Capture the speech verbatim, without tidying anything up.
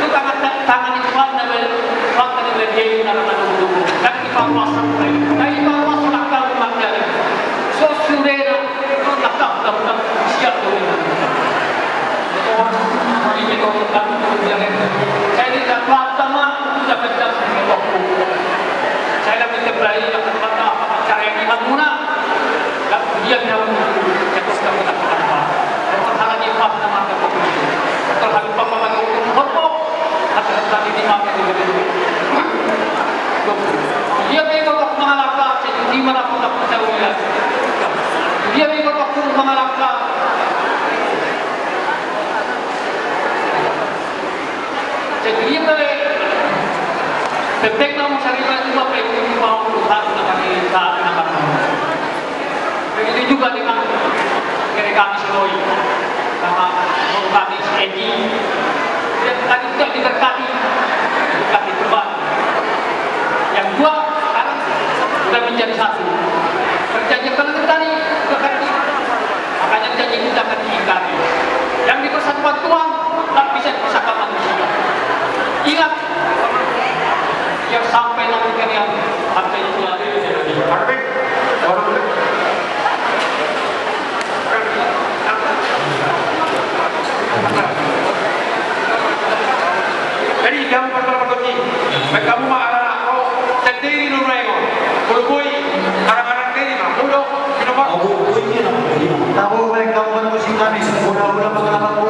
tu tangan, tangan ni Tuhan na ber-, tangan ni berhei na tangan ni Tuhan. Tangan ni Paulus, tangan ni Paulus, tangan ni Tuhan. So sudena, so na tau, tau, tau, siap tu. Jadi, kalau kita tu, dia kan, saya tidak kuat sama, sudah kencang, saya waktu. Saya dah minta berani, yang kata, apa, cara yang iman murah. Dia bilang, "Cepat kamu tak apa-apa." Kalau salah dia pas nama aku. Kalau habis papa lagi hukum horbo, kata tadi di mana itu. Dia bego tak mengalahkan, jadi di mana pun tak percaya. Dia bego tak mengalahkan. Jadi, dia boleh. Pepek kamu cari lagi, apa itu mau, harus nak pakai, nak pakai. Begitu juga dengan Gede kami si Roy, sama guru kami si Edi. Dia tadi juga diberkati, diberkati Tuhan. Yang dua sekarang sudah menjadi satu. Perjanjian Baru tadi sudah ganti. Makanya janji kita akan diingkari. Yang dipersatukan Tuhan tak bisa dipisahkan manusia. Ingat, biar sampai nanti kalian sampai itu hari. Jadi, jangan pernah berhenti. Baik kamu mah anak-anak kau sendiri dulu, Ego. Kalau boy, anak-anak diri mah, bodoh, minum apa? Oh, boy, boy, dia nama boy, dia nama. Tahu, baik kamu bermusik kami, udah, udah, udah,